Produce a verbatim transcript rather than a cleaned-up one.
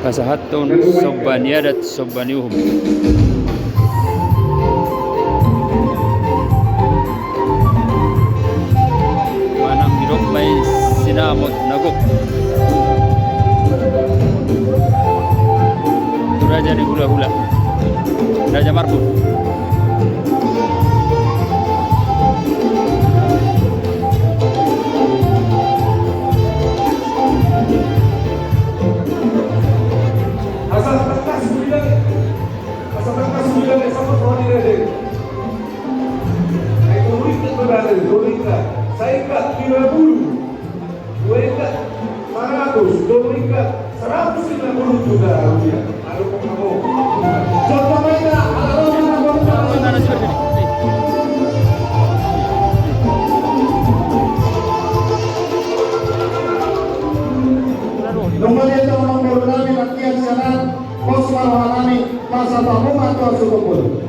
Pasahathon somba ni adat, somba ni uhum. Manang didok ma i sinamot na gok. Tu raja ni hulahula, Raja Margun. Asa tangkas sulian, asa tangkas sulian, asa tangkas sulian. Ai tolu ringkat berada, tolu ringkat. Saingkat lima puluh. Dua ringkat seratus, dua ringkat seratus lima puluh juta rupiah. Aduh, kok kamu? Contoh baik, Kak. Halo, halo, halo, halo. Nomor itu, nomor nami, Rakyat Sianan, Pos Marhanami, Pasar Pamungan, Tuan Sukupul.